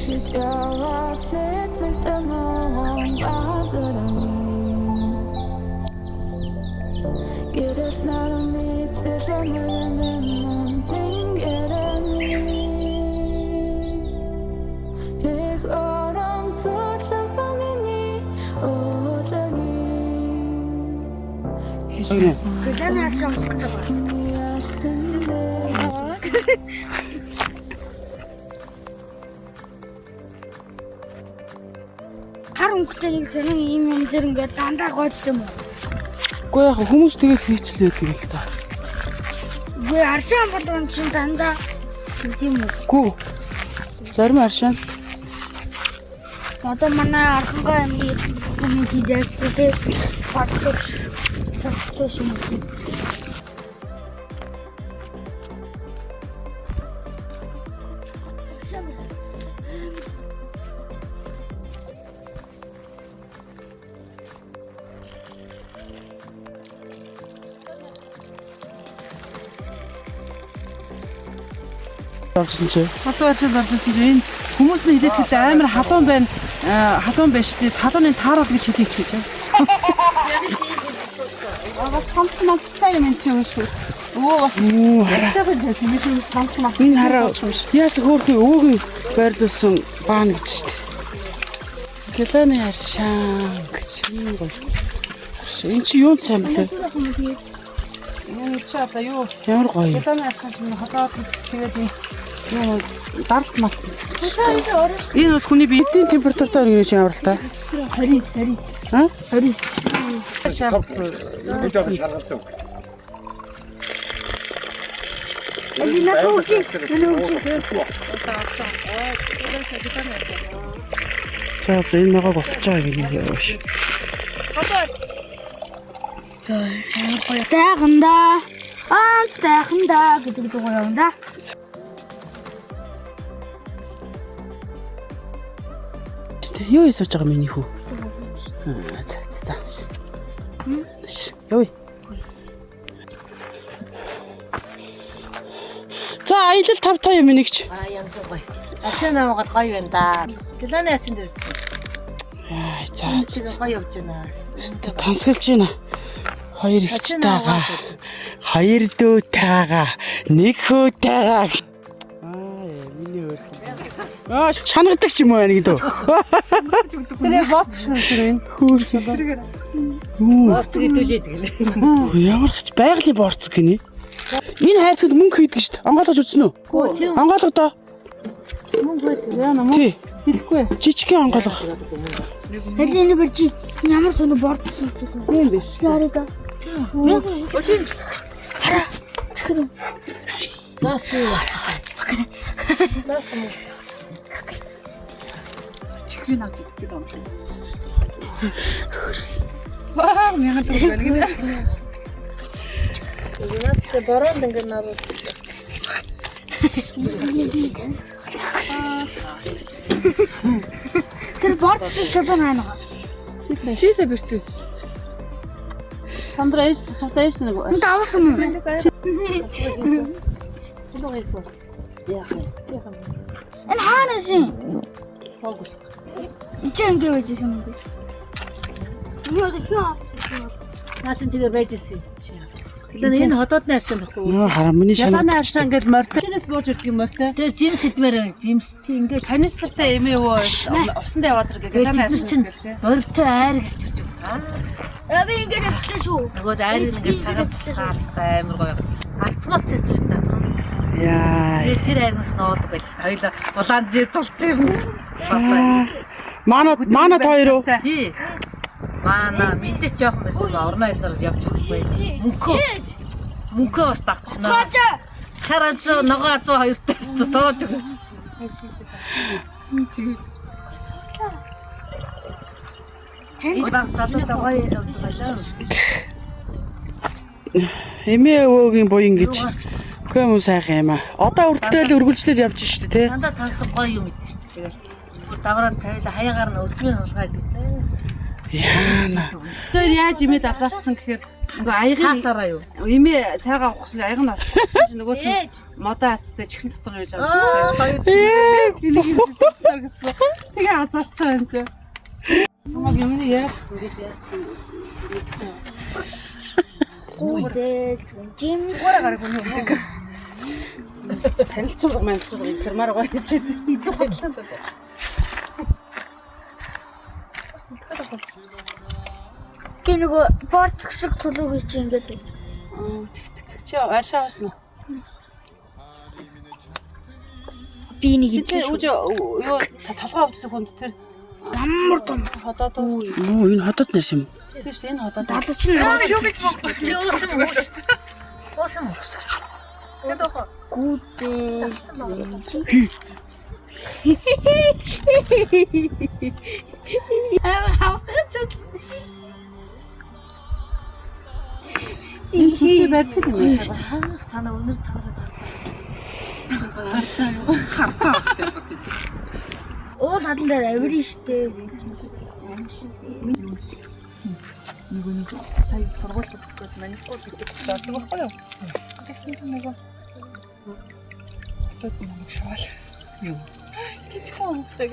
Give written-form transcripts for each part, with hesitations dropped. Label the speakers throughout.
Speaker 1: Иршид яваа цэцэгтэн нуган газар минь. Гэрэлт наран эцэлэн мөрөнөн мөн тэнгэрэн минь. Их орон цэцлэг миний уулагийн.
Speaker 2: Гэлэн аршин гэж байгаа.
Speaker 1: Түүний алтан дээр.
Speaker 2: Хар өнгөтэй нэг сонин ийм юм дээр ингээд дандаа гоожд юм уу?
Speaker 3: Үгүй яг хүмүүс тэгэл хийчлээ гэдэг л та.
Speaker 2: Үгүй аршин болгон чинь дандаа гэдэг юм уу?
Speaker 3: Үгүй. Зарим аршаан л
Speaker 2: Одоо манай Архангай аймгийн сумын тийдэлцээ боддог сортой юм уу?
Speaker 3: оржсэн чи.
Speaker 4: Халуун аршинд орж ирсэн чинь энэ хүмүүс нь хэлээд хэлээ амар халуун байна. Халуун байна шүү дээ. Халууны тааруул гэж хэлээч гэж. Бас самт манттай юм чи юм шүү. Өө бас
Speaker 3: Үу хараа.
Speaker 4: тавьж байсан юм шиг самт манттай.
Speaker 3: Энэ хараа яасан хөөрхөн өвөгийн байрлуулсан баана гэж шүү дээ. Гэлэний аршаан гэж юм гоё. Аршаан. Энэ чи юунд сайн блэ?
Speaker 4: Энэ чи одоо юу?
Speaker 3: Ямар гоё.
Speaker 4: Гэлэний аршин чинь холоод тэгээд юм.
Speaker 3: Юу даралт малт. Энэ бол хүний биеийн температуртай өргөн чинь ямар л та.
Speaker 2: 29 29
Speaker 3: А?
Speaker 2: 29.
Speaker 5: Нэг жоохон шаргалдаг.
Speaker 2: Би надад өгч. Миний өгч.
Speaker 3: За за энэ ногоог босч байгаа гэнэ яваа ш.
Speaker 2: Тайханда. Аа тайханда гэдэг дуу явна да.
Speaker 3: Юу хийж сууж байгаа миний хүү? Аа, За за за. Явъя. За аялал тав таа юм нэгч.
Speaker 6: Аа янз гоё. Аршин аваад гоё байна да. Гэлэний аршин дээр ирсэн.
Speaker 3: Аа за.
Speaker 6: Тэр гоё явж байна.
Speaker 3: за. Тансгалж байна. Хоёр ихч таага. Хоёр дүү таага. Нэг хүү таага. Аа миний өөр. Аа шангадаг ч юм уу байна гэдэг.
Speaker 4: Тэр яг бооцох шиг юм.
Speaker 3: Хөөр.
Speaker 6: Борц гэдүүлээд гэлээ.
Speaker 3: Ямар хач байгалийн борцог гинэ. Энэ хайрцагт мөнгө хийдэг шүү дээ. Онгойлгож үзсэн үү?
Speaker 6: Тийм
Speaker 3: Онгойлго доо.
Speaker 6: мөнгө байдаг.
Speaker 4: Яа мөн
Speaker 3: Тий.
Speaker 4: хэлэхгүй яасан.
Speaker 3: Жижигхэн онгойлго.
Speaker 2: Аль энэ бэр чи ямар сони борцсон ч юм.
Speaker 4: Тийм биш.
Speaker 2: Яраа да. Хараа. Чихэр.
Speaker 6: Зоос юу? Зоос юм.
Speaker 4: Чихрийг авч идэх гэдэг юм. Ваа, мянган төгрөг байна гэнэ.
Speaker 6: Надад бороонд ингэ наруу.
Speaker 2: Тэр борц шиг шулуун байна.
Speaker 4: Чисээ бэрцээ. Сандра ээж суудаа ээж нэг.
Speaker 2: Энд авсан юм уу? Энэ хаанаас юм? Энд чи ингэ байж байсан юм бэ? Юу одоо хин авсан юм?
Speaker 6: Наад чинь тэгээ байж ирсэн юм чи. Гэлээ энэ хотоодны аршин байхгүй юу?
Speaker 3: Нөө хараа миний
Speaker 4: Ялааны
Speaker 3: шанаг.
Speaker 4: аршаан гээд морьтой. Чинээс бууж ирдэг юм морьтой.
Speaker 6: Тэр жимс идмээр байна. Жимс тий ингээд
Speaker 4: Канистертай эмээ өвөө усанд яваад иргээ.
Speaker 6: тэгэл
Speaker 4: Гэлэний
Speaker 6: тэд нар чинь
Speaker 4: аршин гэх тээ.
Speaker 6: морьтой айраг авчирч өгнө.
Speaker 2: Яа би ингэ авчихлаа шүү.
Speaker 6: Нөгөө айраг ингээд сагаад тусгаалцтай амар гоё. Арцмал цэцэн бит таах.
Speaker 3: Яа.
Speaker 6: Тэгээ тэр айрнаас нуудаг байж шүү. Хоёлаа улаан зэр тулцсан юм. Боллоо.
Speaker 3: Манай манай та хоёр уу?
Speaker 6: Тий. Маана мэдээ ч жоохон байсан ба орноо эднэр явж чадахгүй. Мөнхөө. Мөнхөө бас дагцнаа. Шар азуу ногоо азуу хоёртай тууж өгсөн. Тэгээд баг залуутай гоё явдаг байлаа.
Speaker 3: Эмээ өвөөгийн буян гэж. Үгүй юм уу сайхан юм аа. Одоо хүртэл л өргөлжлөл явж штэ тий.
Speaker 6: Дандаа тансаг гоё юм идэв шүү дээ. Тэгээд бүр давраа цайлаа хаягаар нь өдмийн хулгай зүгтэй.
Speaker 3: Яана.
Speaker 4: Тэр яаж имээд азарцсан гэхээр Ингээ аягийн
Speaker 6: Цаасаараа юу?
Speaker 4: Имээ цайгаа авах гэсэн аяг нь олчихсан чинь нөгөө нь модоо арцтай чихэн дотор байж байгаа.
Speaker 6: Аа гоё.
Speaker 4: Тэнийг юм гэсэн. Тэгээ азарч байгаа юм чи. Чамаг юмны яаж ингээд яатсан мэдэхгүй.
Speaker 2: Гүзэл жим.
Speaker 3: Танилцуулга манилцуулга энэ тэрмаар гоё гэж идэх болсон.
Speaker 2: Тэ нөгөө борцох шиг цулуу хийж ингээд.
Speaker 4: Оо тэг тэг. Чи аршаа авсан уу?
Speaker 2: Би нэг
Speaker 4: Чи үж юу толгой өвддөг хүнд тэр
Speaker 2: ямар том
Speaker 4: ходоод
Speaker 3: Оо энэ ходоод нэрс юм.
Speaker 4: тийш энэ ходоод
Speaker 2: далууч нь
Speaker 6: Уусан уу?
Speaker 2: гүзэл
Speaker 3: Хий.
Speaker 2: Аа хавхаа зүг.
Speaker 4: Энэ сүлжээ барьдаг юм байна.
Speaker 6: Таах танаа өнөр танараа дардаг.
Speaker 4: Хартаа өгдөг.
Speaker 2: Уул хадан дээр авирын штэ.
Speaker 5: Нөгөө нэг сая сургууль төгсөх гээд манипур гэдэг боддог байхгүй юу? Тэгсэн чинь нөгөө хотод намайг шоол.
Speaker 6: Юу?
Speaker 5: Жижигхэн өмсдөг.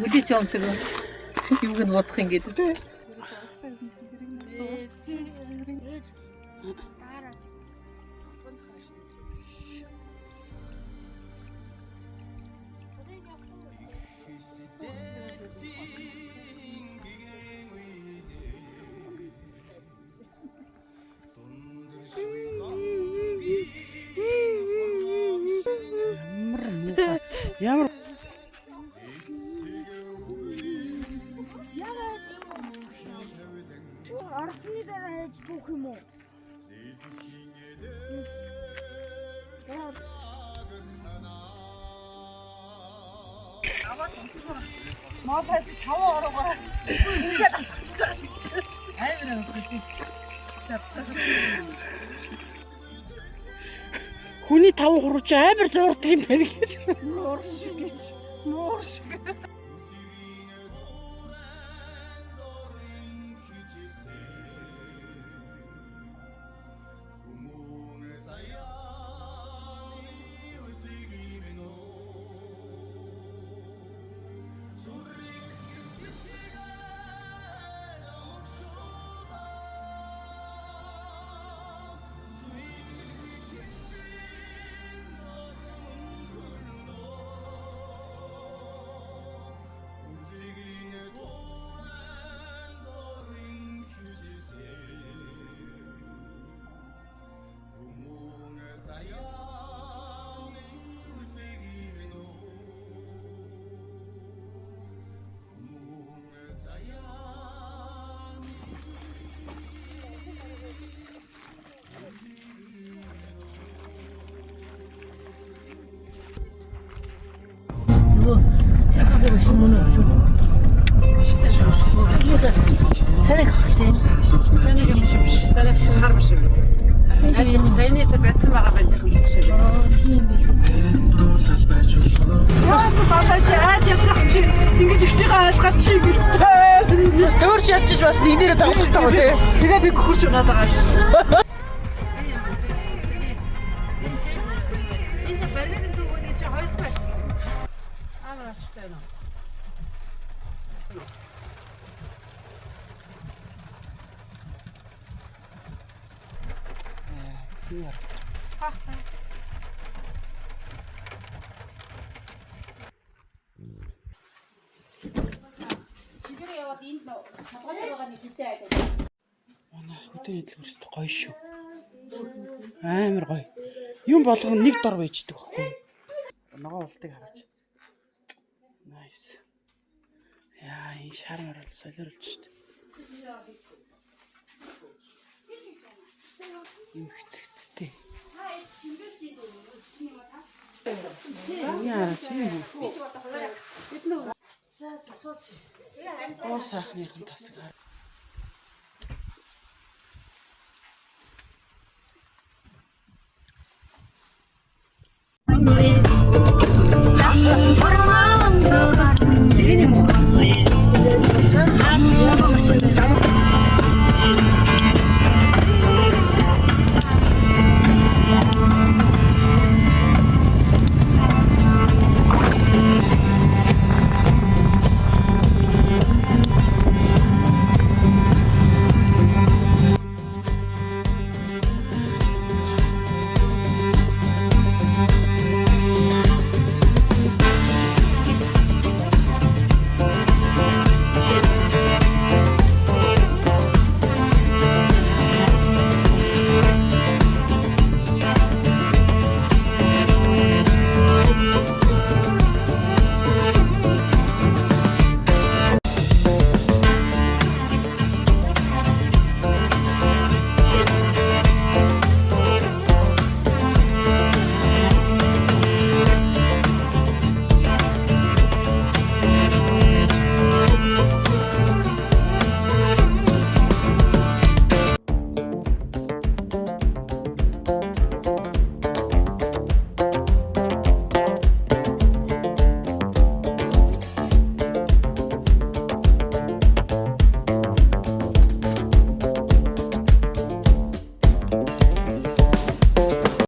Speaker 6: Өдий ч өмсөг. Юуг нь бодох юм гээд.
Speaker 2: Ээж. Дараа.
Speaker 3: Ямар муухай. Ямар
Speaker 2: Орсны дараа ээж түүх юм уу?
Speaker 4: Маа пайж 5 ороогоор ингээд алхчихж байгаа юм чи.
Speaker 6: Амар алхаж.
Speaker 3: хүний 5 хуруу чи амар зуурдаг юм байна гэж.
Speaker 4: Нуур шиг гэж. Нуур шиг.
Speaker 6: Нөгөө цахаг юм шиг мөн үү? Санаг хахтай.
Speaker 4: Санаг юм шиг биш. Санаг чинь хар биш юм. Саяны тэр барьсан байгаа байх юм шиг. Бас балаач ааж явах чи ингэж их чигээ ойлгоод чи гэжтэй.
Speaker 3: Бас төөрч ядчих бас нэгнээрээ дагуулдаг тий.
Speaker 4: Тэгээ би хөрч унаад байгаа чи. Энэ баригын түүний чи хоёр дахь байш. Амар очтой байна.
Speaker 3: Цэвэр.
Speaker 4: Саахтай.
Speaker 3: Манай хөдөө хөдөлгөр өстө гоё шүү. Амар гоё. Юм болгоно нэг дор байждаг байхгүй юу? Ногоо ултыг хараач. Nice. Яа, энэ шар мар бол солиоруулж штт. Юм хэцэгцтэй. Яа, чи юм. Гоо сайхныхан тасаг хар.